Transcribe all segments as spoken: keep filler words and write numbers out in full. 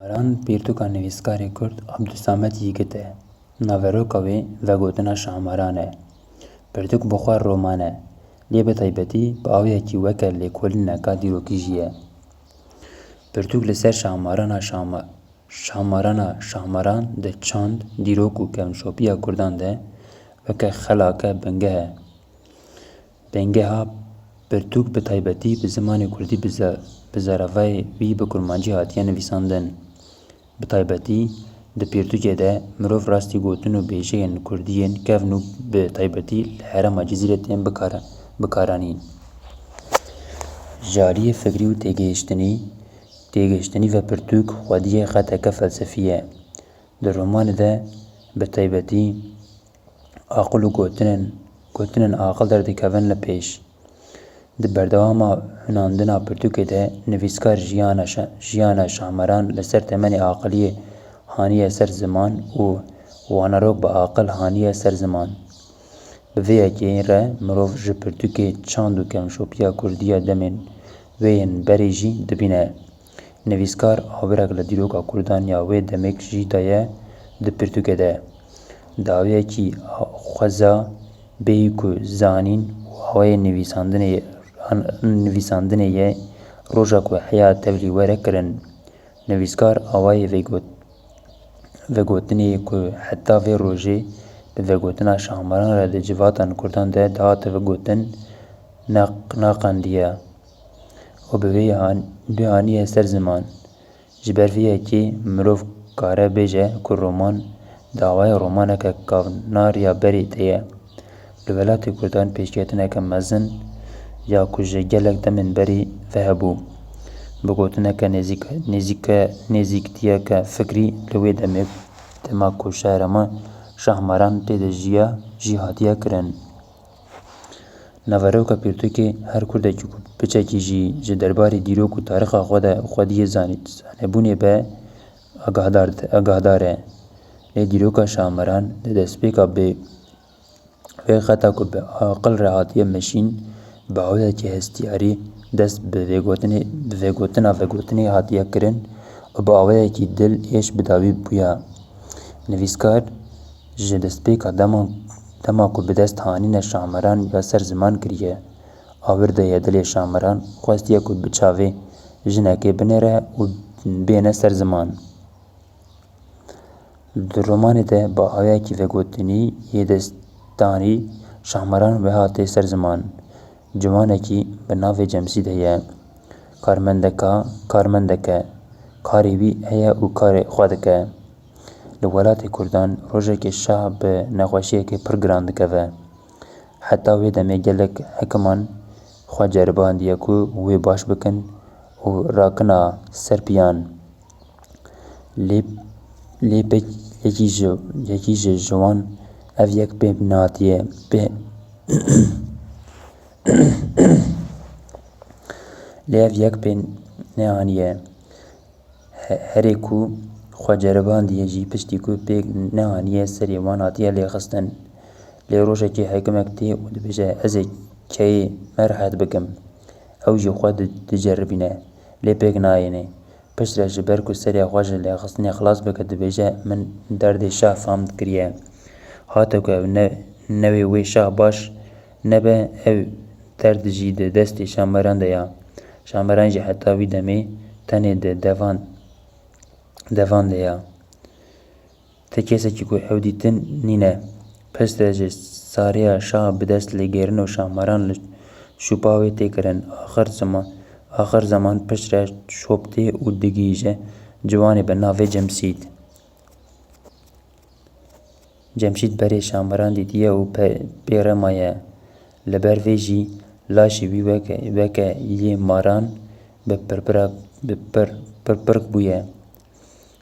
Şahmaran pirtûka nivîskarê Kurd Abdulsamet Yigit e. Naveroka wê vegotina Şahmaran e. Pirtûk bi xwe roman e, lê bi taybetî bi awiyekî weke lêkolîneka dîrokî jî ye. Pirtûk li ser Şahmarana Şahma-, Şahmarana Şahmaran di çand, dîrok û kevnşopiya Kurdan de weke xelake bingeh e. Bingeha pirtûk bi taybetî bi zimanê kurdî bi ze-, bi zaravayê wî bi kurmancî hatiye nivîsandin. Bi taybetî di pirtûkê de mirov rastî gotin û bêjeyên kurdî yên kevn û bi taybetî li herêma Cizîrê tên bikara-, bikaranîn. Ji aliyê fikrî û têgihiştinî, têgihiştinî ve pirtûk xwediyê xeteke felsefî ye. Di romanê de bi taybetî aqil û gotinên, gotinên aqil derdikevin li pêş. Di berdewama hunandina pirtûkê de nivîskar jiyana şa-, jiyana Şahmaran li ser temenê aqiliyê haniye ser ziman û wanarok bi aqil haniye ser ziman. Bi vê yekê re mirov ji pirtûkê çand û kevnşopiya kurdî ya demên wê yên berê jî dibîne. Nivîskar awirek li dîroka Kurdan ya wê demêk jî daye di pirtûkê de. Dawiyekî xweza bêyî ku zanîn û awayê nivîsandinê, nivîsandinê ye, roja ku heya tevlî were kirin. Nivîskar awayê vegot-, vegotinê ku heta vê rojê bi vegotina Şahmaran re di civatan Kurdan de dihate vegotin, neq-, naqendiye û bi vê han-, bi haniye ser ziman. Ji ber vê yekê mirov kare bêje ku roman di awayê romaneke kavnar ya berê de ye. Li welatê Kurdan pêşketineke mezin ya ku ji gelek demên berê ve hebû. Bi gotineke nêzîk-, nêzîke-, nêzîktiyeke fikrî li wê demê, dema ku şahrema Şahmaran tê de jiya, jî hatiye kirin. Naveroka pirtûkê her kurdekî ku piçekî jî ji derbarê dîrok û tarîxa xwe de xwediyê zanî-, zanebûnê be agahdar, agahdar e. Lê dîroka Şahmaran di destpêka bê Vê xeta ku bi aqil re hatiye meşîn, bi awayekî hestiyarî dest bi vêgotinê, bi vêgotina vegotinê hatiye kirin û bi awayekî dil êş bi dawî bûya. Nivîskar ji destpêka dema, dema ku bi dest hanîne Şahmaran ya ser ziman kiriye. Awir de ye dilê Şahmaran, xwestiye ku bi çavê jinekê binêre û bêne ser ziman. Di romanê de bi awayekî vegotinî yê destanî Şahmaran wiha tê ser ziman. Ciwanekî bi navê Cemsîd heye. Karmendeka, karmendeke. Karê wî heye û karê xwe dike. Li welatê Kurdan rojekê şah bi nexweşiyekê pir giran dikeve. Heta wê demê gelek hekiman xwe ceribandiye ku wê baş bikin û rakina ser piyan. Lê, lê pêk yekî ji, yekî ji, ji wan ev yek pê nehatiye, pê, lê ev yek pê nehaniye. He-, herê ku xwe ceribandiye jî piştî ku pêk nehaniye serê wan hatiye lêxistin. Lê rojekê hekimek tê û dibêje, "Ez ê keyê me rehet bikim." Ew jî xwe di-, diceribîne, lê pêk nayêne. Piştre ji ber ku serê xwe ji lêxistinê xilas bike, dibêje, "Min derdê şah fam kiriye. Hate ku ev ne-, newê wê şah baş nebe, ev derd jî di destê Şahmeran de ya. Şahmeran jî heta vî demê tenê di devan, devan de ya." Ti kesekî ku ew dîtin nîne. Piştre ji sariya şah bi dest lêgêrin û Şahmaran li şûpa wê tê kirin. Axir zema-, axir zeman piştre şop tê û digihîje ciwanê bi navê Cemsîd. Cemşîd berê Şahmaran dîtiye û pe-, pê re maye. Li ber vê jî laşê wî weke, weke yê maran bi pirpirak, bi pir-, pirpirk bûye.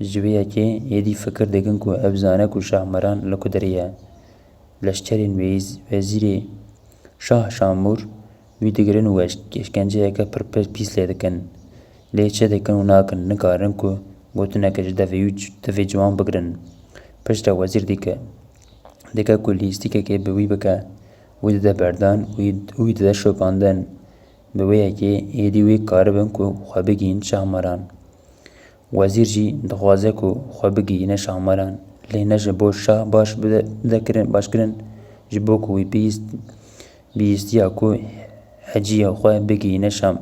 Ji vê yekê êdî fikir dikin ku ew zane ku Şahmaran li ku derê ye. Leşkerên wêz-, wezîrê Şah Şamûr wî digirin û eş-, eşkenceyeke pir pir pîs lê dikin. Lê çi dikin û nakin, nikarin ku gotineke ji devê wî, devê ciwan bigirin. Piştre wezîr dike, dike ku lîstikekê bi wî bike, wî dide berdan û wî, wî dide şopandin. Bi wê yekê êdî wê karibin ku xwe bigihîn Şahmaran. Wezîr jî dixwaze ku xwe bigihîne Şahmaran, lê ne ji bo şah baş bide, bide kirin, baş kirin, ji bo ku wî bihîst-, bihîstiya ku heciya xwe bigihîne Şam-,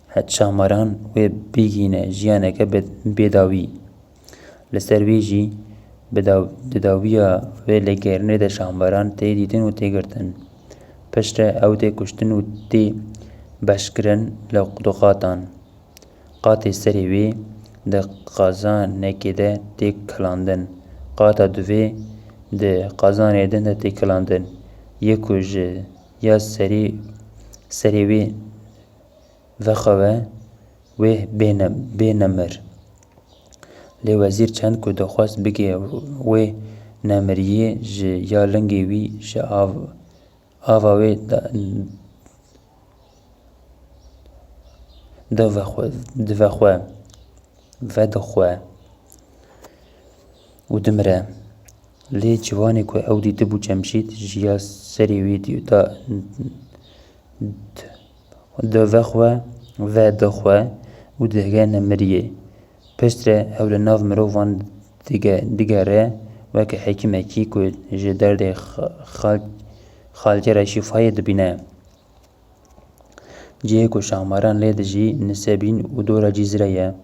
he-, Şahmaran wê bigihîne jiyaneke bê-, bêdawî. Li ser wê jî bi daw-, di dawiya wê lêgerînê de Şahmaran tê dîtin û tê girtin. Piştre ew tê kuştin û tê beşkirin li duqatan. Qatê serê wê di qazanekê de tê kilandin. Qata duvê di qazanê din de tê kilandin. Yê ku ji ya serê, serê wê vexwe, wê bê ne-, bê nemir. Lê wezîr çend ku dixwest bigê wê nemiriyê, ji ya lingê wî ji av-, ava wê da-, divexwe, divexwe, vedixwe û dimire. Lê ciwanê ku ew dîtibû Cemşîd ji ya serê wê dî-, da-, divexwe, vedixwe û dihge nemiriyê. Piştre ew li nav mirovan dige-, digere, weke hekîmekî ku ji derdê xa-, xal-, xalkê re şîfayê dibîne. Cihê ku Şahmaran lê dijî Nisebîn û dora Cîzre ye.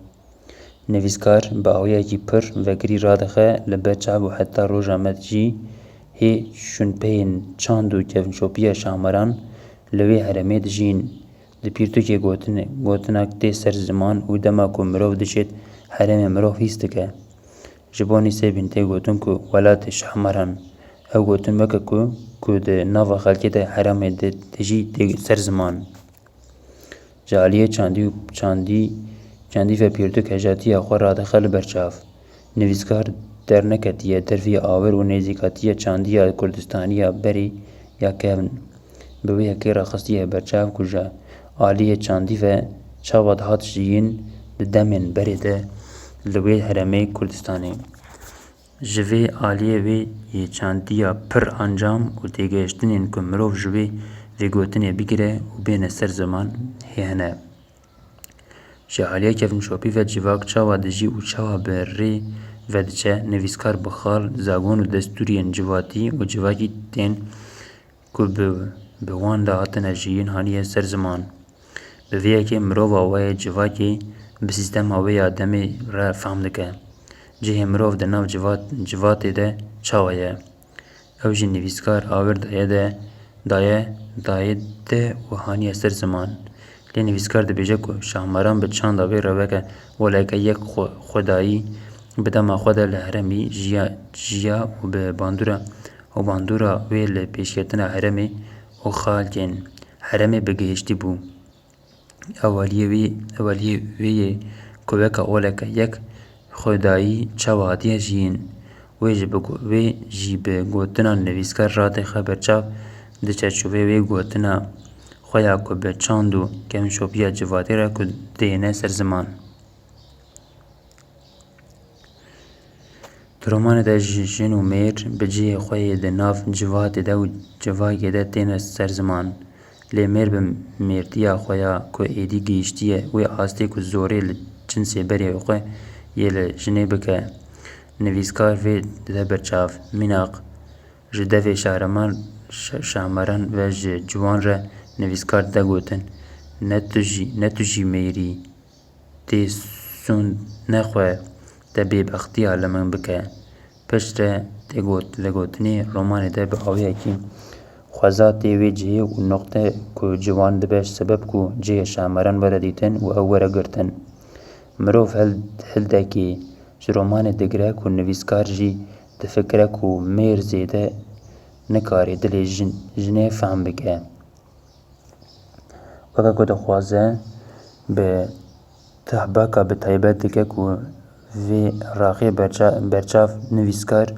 Nivîskar bi awiyekî pir vekirî radixe li ber çav û heta roja me jî hê şûnpeyên çand û kevnşopiya Şahmaran li wê herêmê dijîn. Di pirtûkê gotin-, gotinak tê ser ziman û dema ku mirov diçêt herêmê mirov hîs dike. Ji bo Nîsebîn tê gotin ku welatê Şahmaran, ew gotin weke ku, ku di nava xelkê de herêmê di, dijî tê ser ziman. Ji aliyê çandî û çandî, çandî ve pirtûk hejatiya xwe radixe li ber çav. Nivîskar derneketiye dervî awir û nêzîkatiya çandiya Kurdistanî ya berê ya kevn. Bi wê yekê raxistiye berçav ku ji aliyê çandî ve çawa dihat jiyîn di demên berê de li wê herêmê Kurdistanê. Ji vê aliyê wê yê çandiya pir ancam û têgihiştinên ku mirov ji wê vêgotinê bigire û bêne ser ziman hê hene. Ji aliyê kevnşopî ve civak çawa dijî û çawa bi rê ve diçe, nivîskar bi xal, zagon û destûriyên civatî û civakî tên ku bi, bi wan de hatine jiyîn haniye ser ziman. Bi vê yekê mirova wê yê civakê bi sîstema wê ya demê re fehm dike. Cihê mirov di nav civat-, civatê de çawa ye? Ew jî nivîskar awir daye de, daye, daye de û haniye ser ziman. Lê nivîskar dibêje ku Şahmaran bi çanda wê re weke oleke yek xwe-, xwedayî bi dema xwe de li herêmî jiya, jiya û bi bandora û bandora wê li pêşketina herêmê û xalkên herêmê bi gihiştî bû. Eweliyê wê, eweliyê wê yê ku weke oleke yek xwedayî çawa hatiye jiyîn. Wê jî bi go-, wê jî bi gotina nivîskar radixe berçav, di çerçoveyê wê gotina xwe ya ku bi çand û kevnşopiya civatê re ku dêne ser ziman. Di romanê de ji-, jin û mêr bi cihê xwe yê di nav civatê de û civakê de têne ser ziman. Lê mêr bi mêrtiya xwe ya ku êdî gihiştiye wê astê ku zorê li cinsê berê xwe yê li jinê bike, nivîskar vê dide berçav. Mînaq ji devê Şahreman, Şa-, Şahmaran ve ji ciwan re nivîskar dide gotin, ne tu jî, ne tu jî mêrî. Tê sûnd nexwe te bêbextiya li min bike. Piştre tê got-, vegotinê romanê de bi awiyekî xweza tê wê cihê û noqte ku ciwan dibe sebeb ku cihê Şahmeran were dîtin û ew were girtin. Mirov hil-, hildekê ji romanê digire ku nivîskar jî difikire ku mêr zêde nikare dilê jin-, jinê fehm bike. Weke ku dixwaze bi tehbeka bi taybet dike ku vê raxê berça-, berçav nivîskar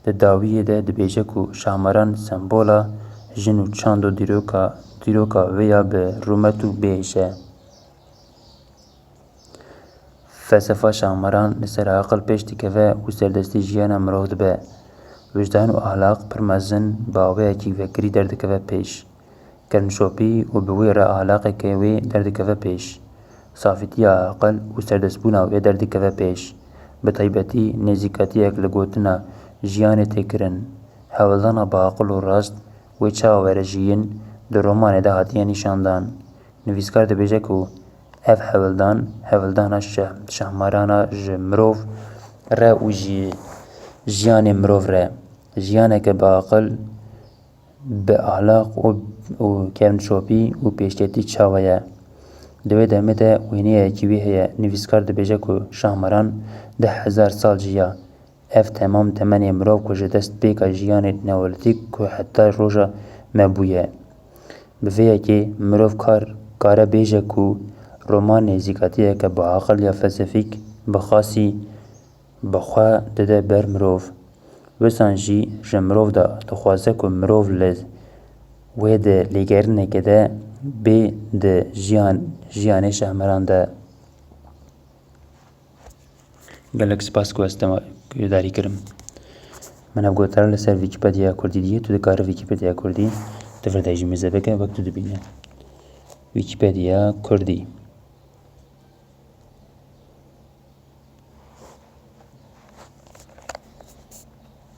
di dawiyê de dibêje ku Şahmaran sembola jin û çand û dîroka, dîroka wê ya bi rûmet û bêhêş e. Felsefa Şahmaran li ser aqil pêş dikeve û serdestî jiyana mirov dibe. Wijdan û ahlaq pir mezin bi awayekî vekirî derdikeve pêş. Kevnşopî û bi wê re ahlaqeke wê derdikeve pêş. Safîtiya aqil û serdestbûna wê derdikeve pêş. Bi taybetî nêzîkatiyek li gotina jiyanê tê kirin. Hewldana bi aqil û rast wê çawa were jiyîn di romanê de hatiye nîşandan. Nivîskar dibêje ku ev hewldan, hewldana şeh-, şehmarana ji mirov re û ji jiyanê mirov re, jiyaneke bi aqil, bi ahlaq û, û kevnşopî û pêşketî çawa ye. Di wê demê de wêneyekî wî heye, nivîskar dibêje ku Şahmaran deh hezar sal jiya. Ev temam temenê mirov ku ji dest pêka jiyanê neolîtîk ku heta roja me bûye. Bi vê yekê mirov kar, kare bêje ku roman nêzîkatiyeke bi aqil ya felsefîk bi xasî bi xwe dide ber mirov. Wisan jî ji mirov de dixwaze ku mirov li wê di lêgerineke de bê di jiyan, jiyanê Şahmaran de. Gelek spas ku ez te guhdarî kirim. Min ev gotara li ser Wîkîpediya Kurdî dî, tu dikarî Wîkîpediya Kurdî tu vir de jî mêze bike, wek tu dibîne. Wîkîpediya Kurdî.